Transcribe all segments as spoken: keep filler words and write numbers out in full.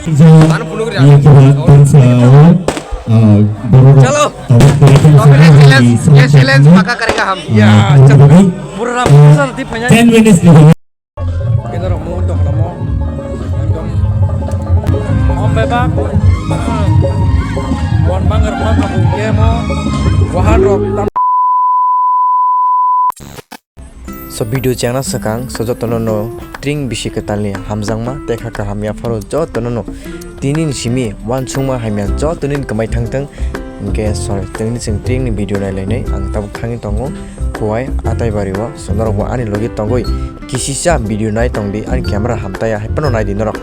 Manu punu gri. Ye keba dansa o, ah, borok rok Chalo. Tabuk kere kere Paka kere kere kere kere. Paka kere kere. Ya, ah, chalo. Borok rok, ah, ten minutes ni. Kidaro mo to mo. Ekdom. Om bebak. Bon banger ma to game o. Wahan rok. So video chengna swkang, so jotono no tring bisi kwtalni hamjakma tei kha kaham yapharo jotono no tini ni simi uansukma hamya jotono ni kwmai thangthwng. Hinkhe sorry, tini chwng tringni video nailainai ang tabuk thangwi tongo Khowai Ataibari o, so norokbo ani logi tongwi kisisa video nai tongdi, ani camera hamtaya haiphano naidi norok.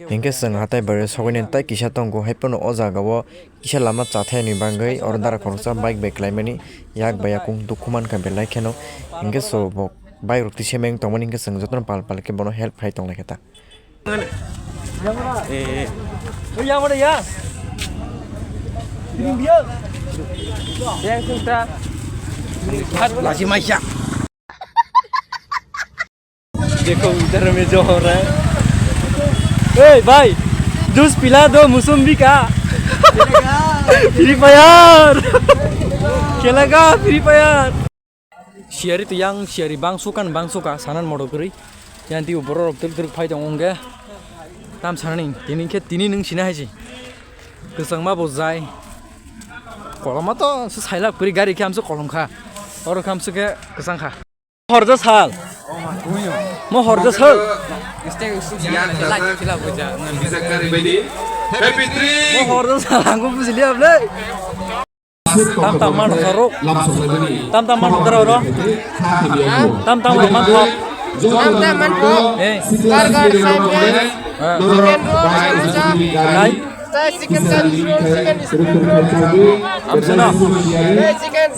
Hinkhe chwng hatai bai sogwini tei kisa tongo, hai phano o jaga o kisa lama chathayani bagwi oro dara khoroksa bike bai khlaimani yak bai yakung dukhu mankha belai kheno. Hinkhe so bo bike rok twi semeng tongmani hinkhe chwng jotono pal pal khe bono help khai tonglai khe ta. Lachi maisa. देखो उधर में जो हो रहा है। ए भाई, जूस पिला दो मौसम्बी का। Free Fire। Khelega Free Fire। Siyari to yang siyari bang sukan bang suka sanan modo kwrwi. Yang ti borok rok twrwk twrwk phai tong wngkhe. Tam sanani tini khe tini nwng sina hai si. Kwchangma bo jai. Koloma to se sailak kwrwi gari khe amse kolom kha. Oro khe amse khe kwchang kha. Horja sal. Mo horja sal. Happy three. Mo horja sal, ang ko bujili ablai. Tam tam man thok ro. Tam tam man thok ro. Tam tam man thok. Tam tam man thok. Eh. Burger, sandwich, chicken roll, samosa. Hai. Chicken curry roll, chicken spring roll. Amsano. Eh, chicken.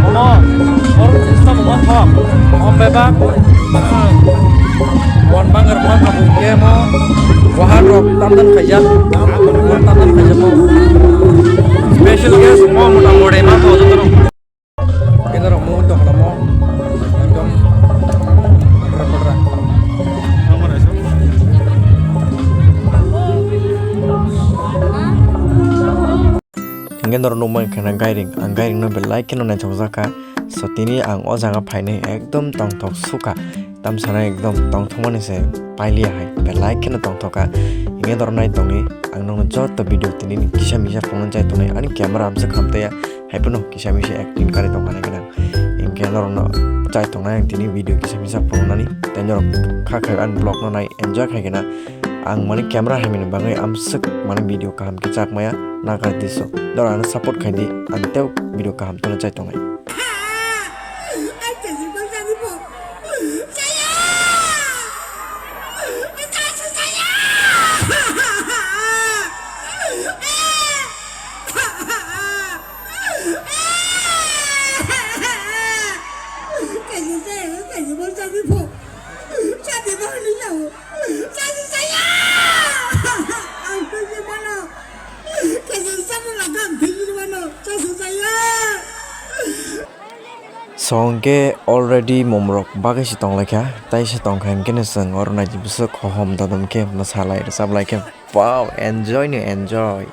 Omo, borok sista bo manthok. Om bebak. Bon banger manthok, kemo. Wahan rok tandan khaijak. Tandan khaijak mo. Special guest mo mota mode manthok joto rok. Kena rok mo tong lamo. Ekdom. Hingke norok nukmani khe na gairing, ang gairing no belai kheno naithokjak kha. So tini ang o jaga phainai ekdom tongthok sukha, tamsana ekdom tongthokmani se pailiya hai, belai kheno tongthok kha. Hingke norok nai tongni ang nokno joto video tini ni kisa misa phone no chai tongnai, ani camera amsa khamtaya, hai phano kisa misa acting kari tongkha nai gwnang. Hingke norok no chai tongnai ang tini video kisa misa phone nani, tei norok kha khai ani vlog no nai enjoy khai gana. Ang mani camera hamya ni bagwi amswk mani video kaham khe chak maya nagar diso. Dora ano support khai di, ang tei video kaham tono chai tongnai. So hwnkhe already momrok bagwi se tonglaikha, tei se tongkha hwnkhe no chwng oro naidi bwswk hohom dodom khe mwsalai rwchaplai khe, wow, enjoy no enjoy.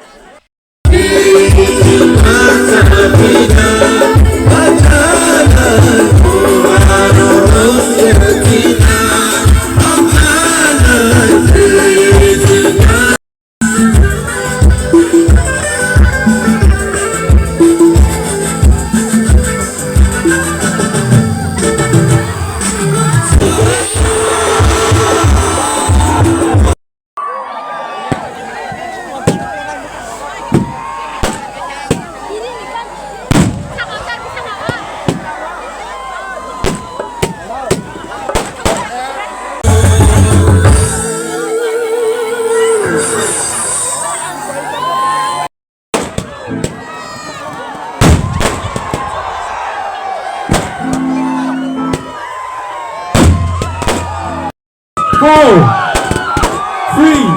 Four, three,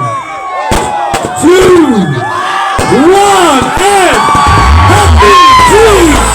two, one, and happy Tuesday!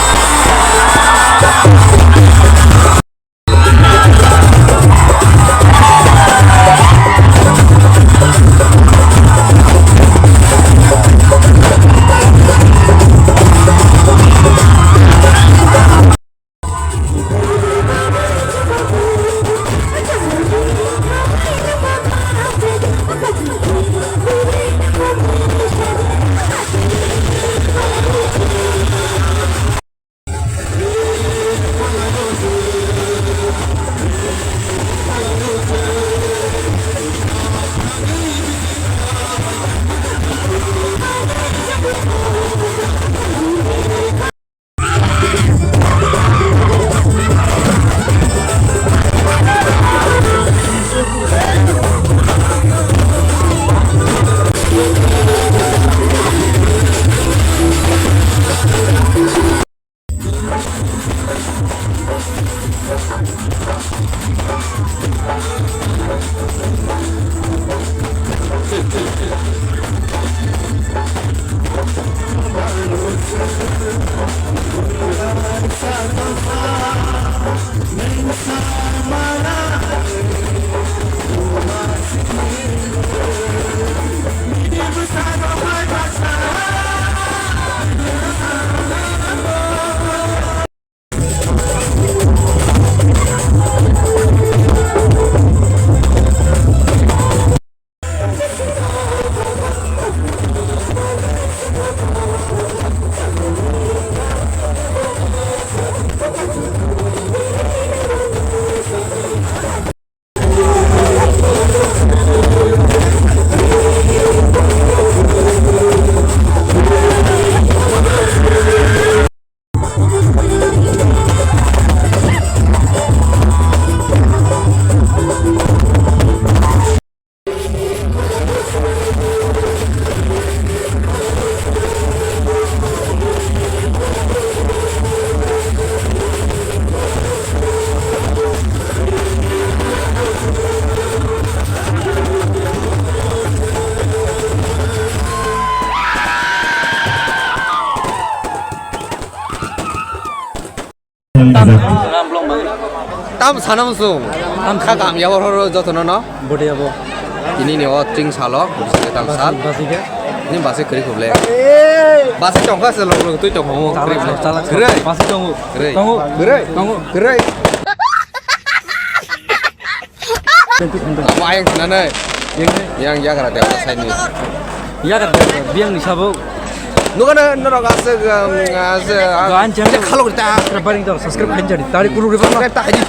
Tam sana muchung. Tam kha kam ya horo jotono no. Bode abo. Ini ni o ting salo, bising tam sal. Basi ke? Ini basi kri khuble. Basi tongkha se log log tui tongkha mo kri khuble. Chala, chala. Kri. Basi tongo. Kri. Tongo. Kri. Tongo. Kri. Amo ayang sinanai. Yang ni? Yang yagra debra saini. Yagra debra, biyang ni sabo. Nukana norok aswk, um, aswk, ah, Doan channel. Khalok ta. Subscribe baring to, subscribe khain jari. Tari kuru riba ma. Subscribe ta khaidi.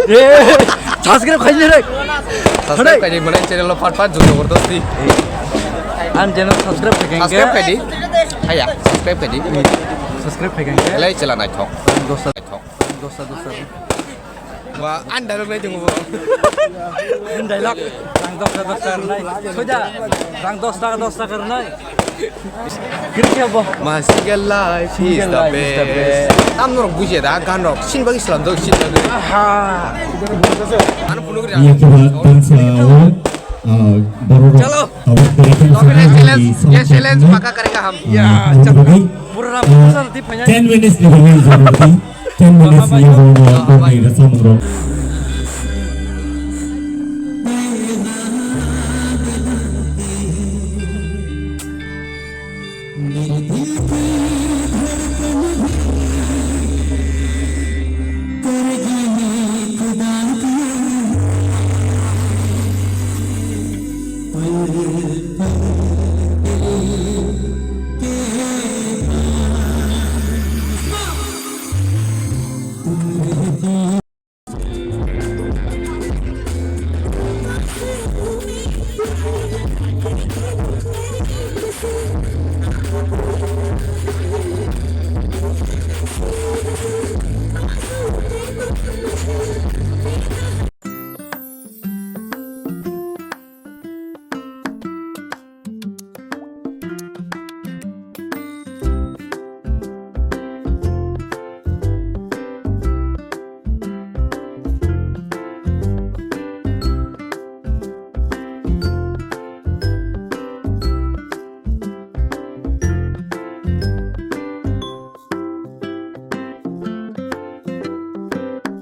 Eh, subscribe khain jari. Subscribe khaidi, mane channel lo part part jung jabardasti. An channel subscribe khaikhain. Subscribe khaidi. Haya, subscribe khaidi. Subscribe khaikhain. Elai chela naithok. Dosa. Naithok. Dosa, dosa. Ba, ang dialogue nai tongo bo. Ang dialogue. Rang dos taka, dos taka rwnai. Soja. Rang dos taka, dos taka rwnai. Kiri khe bo. Ma single life is the best. Tam norok bujia da, gan rok. Sin bagwi slam do, sin bagwi. Aha. Ano phunuk ri. Iya, coba dansa, oh. Ah, baru rok. Chalo. Tabuk tabuk. Challenge, ya, challenge paka karega hum. Ya, chalo. Pura rap. Ten minutes ni. Ten minutes ni hwnwi rw samung rok.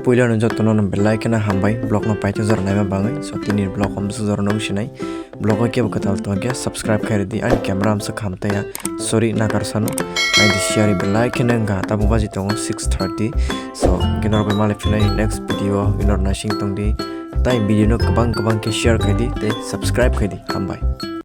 Puila no joto no belai kheno hambai vlog no paithak jora naima bagwi. So tini vlog hamsuk jora no sinai. Vlog o kebo kwtal tongkhe subscribe khai ridi. Ani camera hamsuk hamtaya. Sorry nakar sano. Ani di share belai kheno wngkha. Tabuk baji tongo six thirty. So khe norok bai malai phinai next video o norok naising tongdi. Tai video no kwbang kwbang khe share khai di tei subscribe khai di. Hambai.